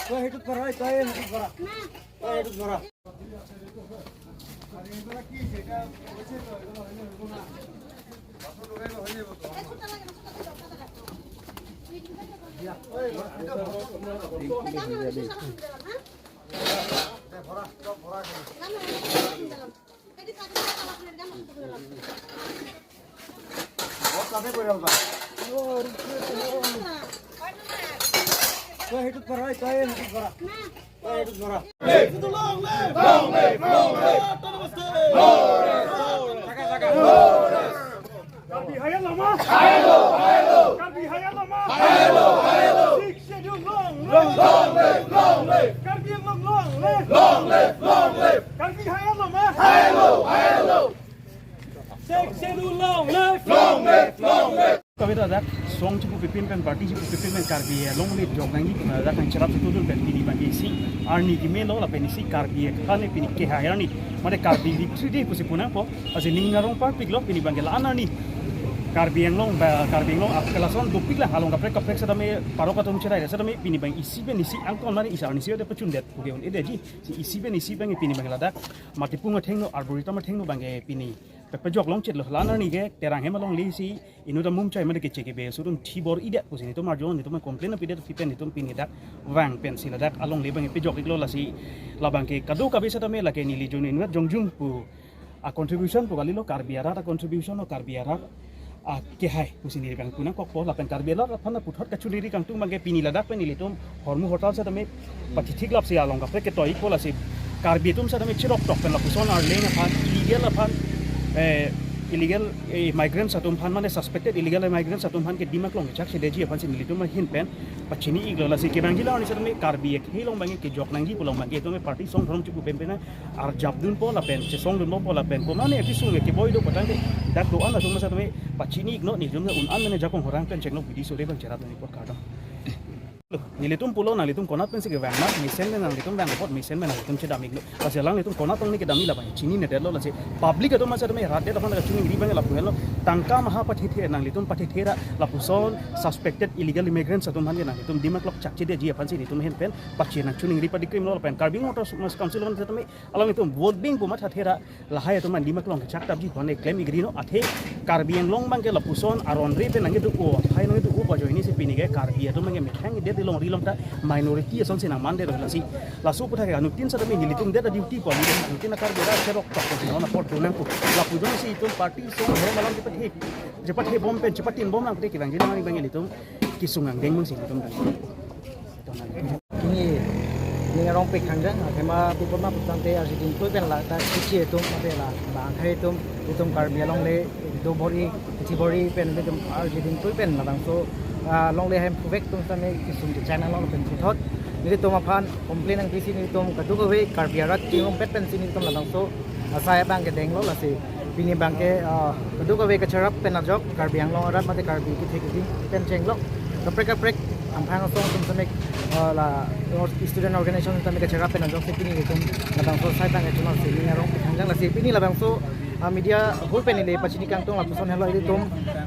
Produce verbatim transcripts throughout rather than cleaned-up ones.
তই সেইটোত ভৰা, তই সেইটোত ভৰা। তই সেইটোত ভৰা। তই সেইটোত ভৰা, তই সেইটোত ভৰা। তই সেইটোত ভৰা। Karbi Higher Lama! Karbi Higher Lama! Sixth Schedule long live! Karbi Anglong long live! Karbi Higher Lama! Sixth Schedule long live! Kave ta dak song chepupepin pen, party chepupepin pen Karbi alongle jok nangji pu ta dak nangcherap si tudun pen pini abangke isi arni kemelo lapen isi Karbi akhei pini kehai arni, mane Karbi Victory Day pusi punangpo. Lasi ning arong parpiklo pini abangke la-an arni Karbi Anglong ba Karbi Anglong ap kelason dopik la along kaprek kaprek setame parok atum cherai setame pini abang isi pen isi angton mane isi arni isi ode pachundet puke un-edetji. Si isi pen isi abangke pini abangke ladak Matipung athengno, Arboretum athengno abangke pini pepejok longchitlo. La-an arni ke Terang hem alongle si inut amumchai mate keche kebe aso atum thibor-idet pusi netum arjong, netum complain apidet, phi pen netum pini dak vang pensi ladak alongle abangke pejok-iklo. Lasi labangke kadokave setame lake neli jun inut jongjung pu a contribution pu kalilo, Karbi arat a contribution o Karbi arat akehai pusi neli abang punangkokpo. Lapen Karbi arat aphan puthot kachiningri kangtung abangke pini ladak pen nelitum hormu hortal setame pachithik lap si along kaprek ketoi-ikpo. Lasi Karbi atum setame chirok tok pen lapuson arleng aphan, illegal aphan, eh, illegal, eh, migrants atum aphan, mane suspected illegal migrants atum aphan ke Dima Klong kechak si detji aphan si nelitum ahin pen pachini-iklo. Lasi kevangji la-an arni setame Karbi akhei along abangke kejok nangji pu along abangke itum party song thorong chuku pen pen arjapdunpo lapen chesongdunpo lapen komane apisung ke boi do patang ke dak do-an asung masa tame pachini-iknon, nelitum un-an mane jakong horang pen chengno bidi sore abang cherapdun-ikpo, kardom. Nelitum pulo, nanglitum konat pensi kevang ma, mesen pen nanglitum vang apot mesen pen nanglitum chedam-iklo. Lasi alanglitum konat tong ni kedam-ik labang chininedetlo. Lasi public atum masa tame rat det aphan kachiningri abang lapu helo. Tangka maha pathethe, nanglitum pathethe ra lapuson suspected illegal immigrants atum aphan ke nanglitum Dima Klong chakchedetji aphan si nelitum ahin pen pachinang chiningri padikrimlo lapen Karbi Anglong Autonomous Council aphan setame alanglitum vote bing pu mathathe ra lahai atum an Dima Klong kechak tapji pu ne klem-ik rino. Athe Karbi Anglong abangke lapuson aron re pen nangkedo-o, aphai nangkedo-o pu ajoine si pini ke Karbi atum abangke methang-idet, ilong rilong ta minority ason si nangmandet. Lasi laso aputhak ke anuttin setame nelitum det a-duty pu, nelitum anuttin a-Karbi arat cherok tok pu non apor do nangpo. Lapu jongsi itum party song hem alam chepathe, chepathebom pen chepatinbom lang pute kevangji la-an arni abangke ilitum kesung angdeng mungsi ilitum. Pini, pini arong pik hangjang, athema pipon ma putangte arjiding tui pen la ta kichi atum mate la bang akhei atum, itum Karbi alongle dobor-i, thibor-i pen itum arjiding tui pen labangso, ah, longle hem phuvek atum setame kesung kechang nanglong pen puthot nelitum aphan complain nangpisi nelitum kadokave Karbi arat chingrumvet pensi nelitum labangso asai abangke denglo. Lasi pini abangke, ah, kadokave kacherap pen ajok, Karbi Anglong arat mate Karbi kethe keding pen chenglok kaprek kaprek amphang asong atum setame, ah, la or-, student organization setame kacherap pen ajok si pini itum labangso asai abangke chunarsi ning arong pik hangjang. Lasi pini labangso, ah, media ahoi pen neli pachini kangtung lapuson helo, ilitum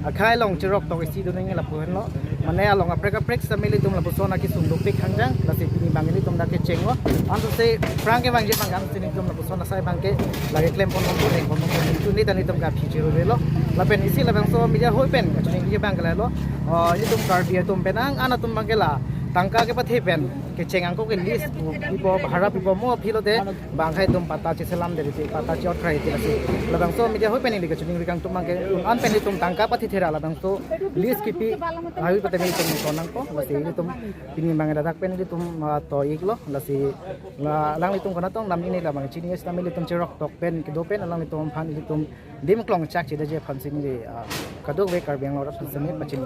akhei along cherok tok isi do nangji lapu henlo. Mane along kaprek kaprek setame ilitum lapuson akesung dopik hangjang, lasi pini abang ilitum dak kechenglo. Ansi phrang kevangji abang ansi ilitum lapuson asai abangke lake klempon ponpo, dengpon ponpo, chuni ta ilitum kaphi chiru relo. Lapen isi labangso media ahoi pen kachiningri abangke lalo. Oh, ilitum Karbi atum penang an atum abangke la tangka kepathe pen kecheng angko ke lease pu pipo, bhara pipo mo aphi lote bang akhei atum patta cheselamde, patta che-ot krai ti lasi. Labangso media ahoi pen neli kachiningri kangtung abangke un-an pen itum tangka pathethe ra labangso lease kipi ahui pate me itum konangpo, lasi itum pini abang ladak pen itum, ah, toi-iklo. Lasi la alanglitum konat tong namni ne labang chini setame ilitum cherok tok pen kedo pen alanglitum aphan ilitum Dima Klong chakchedetji aphan si neli, ah, kadokave Karbi Anglong arat aphan setame pachini.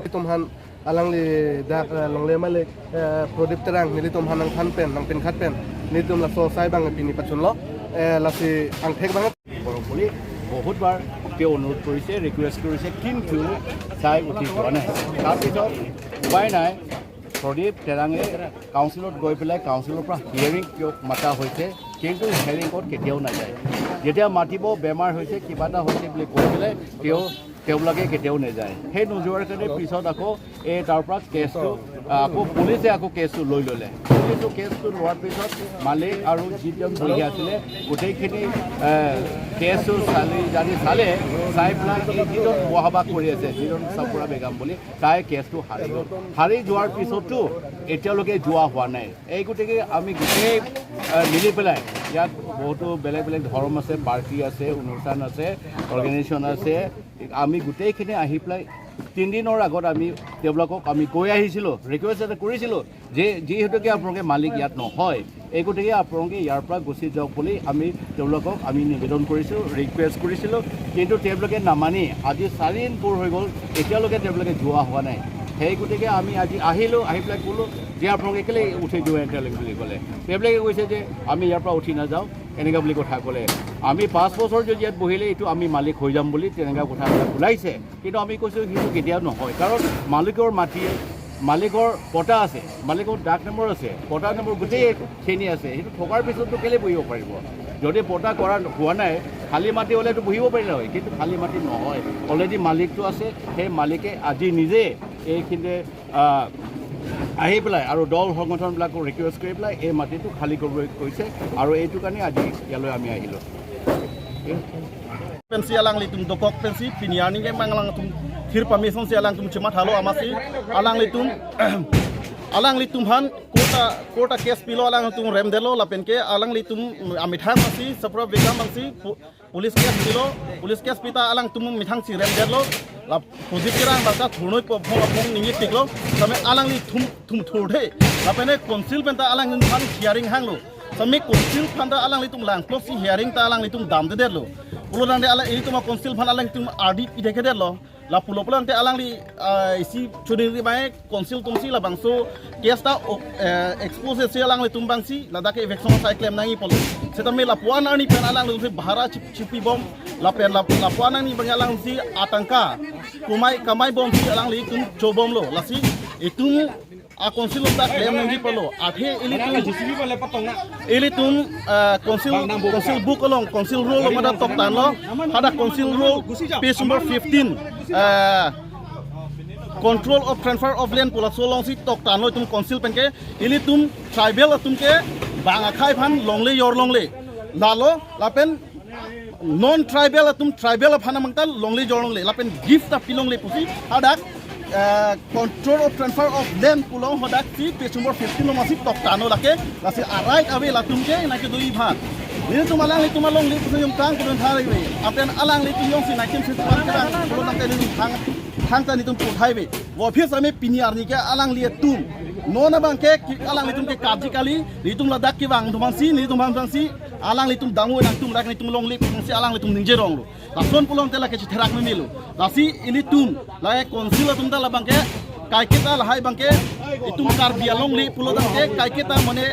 Itum aphan alangli dak, eh, longle male, eh, Prodip Terang nelitum aphan nangthan pen, nangpinkhat pen nelitum laso asai abang pini pachunlo, eh, lasi angthek abang। বৰক বুলি বহুতবাৰ তেওঁ অনুৰোধ কৰিছে, ৰিকুৱেষ্ট কৰিছে, কিন্তু চাই উঠি যোৱা নাই। তাৰপিছত উপায় নাই। প্ৰদীপ টেৰাঙে কাউন্সিলত গৈ পেলাই কাউন্সিলৰ পৰা হিয়াৰিং কিয় মাতা হৈছে, কিন্তু হিয়াৰিঙত কেতিয়াও নাযায়। যেতিয়া মাতিব, বেমাৰ হৈছে, কিবা এটা হৈছে বুলি কৈ পেলাই তেওঁ, তেওঁলোকে কেতিয়াও নাযায়। সেই নোযোৱাৰ কাৰণে পিছত আকৌ এই তাৰ পৰা কেছটো, আহ, আকৌ পুলিচে আকৌ কেছটো লৈ ল'লে। পুলিচে কেছটো লোৱাৰ পিছত মালিক আৰু যিজন বহি আছিলে, গোটেইখিনি, আহ, কেছটো চালি জাৰি চালে, চাই পেলাই এই যিজন বসবাস কৰি আছে, যিজন চাফুৰা বেগম বুলি, তাই কেছটো হাৰি গ'ল। হাৰি যোৱাৰ পিছতো এতিয়ালৈকে যোৱা হোৱা নাই। এই গতিকে আমি গোটেই, আহ, মিলি পেলাই ইয়াত বহুতো বেলেগ বেলেগ ধৰ্ম আছে, পাৰ্টি আছে, অনুষ্ঠান আছে, অৰ্গেনাইজেশ্যন আছে। আমি গোটেইখিনি আহি পেলাই তিনিদিনৰ আগত আমি তেওঁলোকক আমি কৈ আহিছিলোঁ, ৰিকুৱেষ্ট এটা কৰিছিলোঁ যে যিহেতুকে আপোনালোকে মালিক ইয়াত নহয়, এই গতিকে আপোনালোকে ইয়াৰ পৰা গুচি যাওক বুলি আমি তেওঁলোকক আমি নিবেদন কৰিছোঁ, ৰিকুৱেষ্ট কৰিছিলোঁ। কিন্তু তেওঁলোকে নামানি আজি চাৰিদিন পূৰ হৈ গ'ল, এতিয়ালৈকে তেওঁলোকে যোৱা হোৱা নাই। সেই গতিকে আমি আজি আহিলোঁ, আহি পেলাই ক'লোঁ যে আপোনালোকে কেলে উঠি যোৱা এনেকে বুলি ক'লে। তেওঁলোকে কৈছে যে আমি ইয়াৰ পৰা উঠি নাযাওঁ, এনেকুৱা বুলি কথা ক'লে। আমি পাঁচ বছৰ যদি ইয়াত বহিলে এইটো আমি মালিক হৈ যাম বুলি তেনেকুৱা কথাবিলাক ওলাইছে। কিন্তু আমি কৈছোঁ সেইটো কেতিয়াও নহয়, কাৰণ মালিকৰ মাটি, মালিকৰ পটা আছে, মালিকৰ ডাক নম্বৰ আছে, পটা নম্বৰ গোটেইখিনি আছে। সেইটো থকাৰ পিছততো কেলে বহিব পাৰিব? যদি পটা কৰা হোৱা নাই, খালী মাটি হ'লেতো বহিব পাৰিলে হয়, কিন্তু খালী মাটি নহয়, অলৰেডি মালিকটো আছে। সেই মালিকে আজি নিজে এইখিনিতে, আহ, আহি পেলাই আৰু দল সংগঠনবিলাকক ৰিকুৱেষ্ট কৰি পেলাই এই মাটিটো খালী কৰিবলৈ কৈছে আৰু এইটো কাৰণে আজি ইয়ালৈ আমি আহিলোঁ। Pensi alanglitum dokok pensi pini arni ke mang alangtum thir pamison si alangtum chemathalo amatsi alanglitum, alanglitum aphan court a, court a case pilo, alangtum remdetlo lapen ke alanglitum amethang amatsi Safura Begum amatsi pu-, police case pilo, police case pita alangtum amethang si remdetlo. La Pujit Terang bata thurnoi po phone phone ningje tiklo, same alanglitum thum thurthe. Lapen e council pen ta alanglitum aphan hearing hanglo. Same council aphan ta alanglitum langplok si hearing ta alanglitum damdedetlo. Pulo tangte alang ilitum a council aphan alanglitum ardi pithekedetlo. La pulo pulo tangte alangli, ah, isi chuding ri mai council atumsi labangso case ta o, eh, expose si alanglitum abangsi ladak ke eviction asai klem nangji pulo. Setame lapu-an arni pen alanglitum si bahara chip-, chipibom lapen lap-, lapu-an arni abang alangsi atangka kumai kamai bomsi alanglitum chobomlo. Lasi itum a council ta klem nangji pulo. Athe ilitum, ilitum, ah, council, council book along, council rule along mada toktanlo. Hadak council rule page number fifteen, ah, control of transfer of land pu laso alongsi toktanlo itum council pen ke. Ilitum tribal atum ke bang akhei aphan longle jor longle. Lalo lapen non tribal atum tribal aphan amang ta longle jor longle lapen gift ta pilongle pusi hadak, eh, control of transfer of land pu along hadaksi page number fifteen along amatsi toktanlo lake. Lasi a right away latum ke nangkedoi aphan. Nelitum alanglitum alongle pusi jongtang pudun thari ve. Lapen alanglitum jongsi nangkim si tuan kedang pulo tangte nelitum thang, thangta nelitum puthai ve. Vo phir same pini arni ke alanglitum non abang ke ki-, alanglitum ke karji kali, nelitum ladak kevang atum aphansi, nelitum aphan aphansi alanglitum dangvo nangtum rak nelitum longle pusi alanglitum ningje ronglo. Lason pulo tangte lake chitherak memelo. Lasi ilitum lake council atum ta labang ke kaiketa lahai abang ke itum Karbi alongle pulo tangte kaiketa mane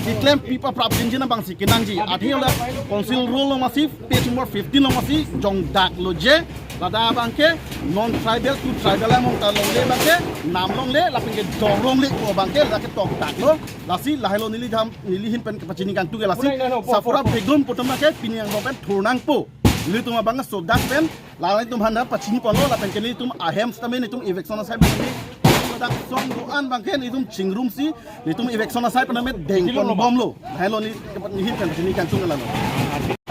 keklem pipa prap jinjin abangsi kenangji. Athe la council rule along amatsi page number fifteen along amatsi jongdaklo je ladak abang ke non tribal to tribal among ta longle abang ke nam longle lapen ke jor longle pu abang ke ladak ke tokdaklo. Lasi lahelo neli dam neli ahin pen kepachini kangtung ke lasi Safura Begum pu atum abang ke pini angbong pen thur nangpo. Nelitum abang sodak pen laleitum aphan ta pachini ponlo lapen ke nelitum ahem setame nelitum eviction asai pen nelitum ladak song do-an abang ke nelitum chingrumsi nelitum eviction asai pen name deng ponbomlo. Lahelo neli ahin pen pachini kangtung ke lalo.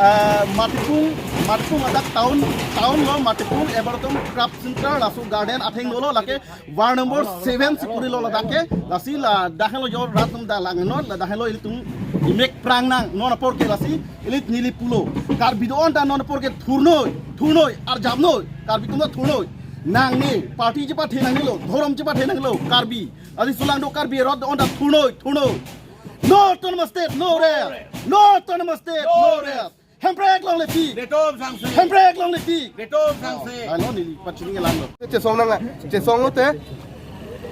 Ah, Matipung, Matipung ladak town, town lo Matipung, Everton Club Center, laso garden atheng dolo lake ward number seven si puri lo ladak ke, lasi ladak henlo jo rat atum dalang non, ladak henlo ilitum imek prang nang, non apor ke lasi, ili neli pulo. Karbi do-an ta non apor ke thurnoi, thurnoi, arjapnoi, Karbi atum ta thurnoi. Nangne, party chepathe nangnelo, dhorom chepathe nangnelo, Karbi. Lasi sulang do Karbi rot do-an ta thurnoi, thurnoi. No autonomous state, no rest. No autonomous state, no rest. Hemprek longle tik. Netum sangse. Hemprek longle tik. Netum sangse. Ano neli pachini ke lalo. Chesong nang, chesong lote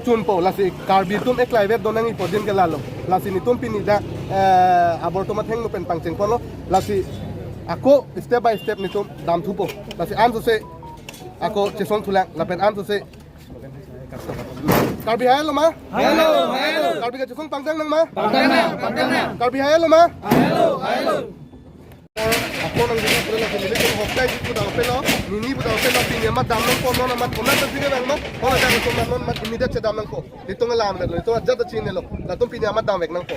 chunpo lasi Karbi atum eklai vet do nangji pu adim ke lalo. Lasi nelitum pini dak, eh, abor atum athengno pen pangcheng ponlo. Lasi ako step by step nelitum damthupo. Lasi ansose ako chesong thulang lapen ansose Karbi hai lo ma? Hai lo, hai lo. Karbi kachekhong pangdang nang ma? Pangdang nang, pangdang nang. Karbi hai lo ma? Hai lo, hai lo. Ako nang dili pura lagi neli kung hokai di pudang pelo, nini pudang pelo, pini amat dam nangpo, non amat konat ta sige bang ma, konat ta konat non amat immediate chedam nangpo. Itum alam lo, itum ajat ta chinilo, latum pini amat damvek nangpo.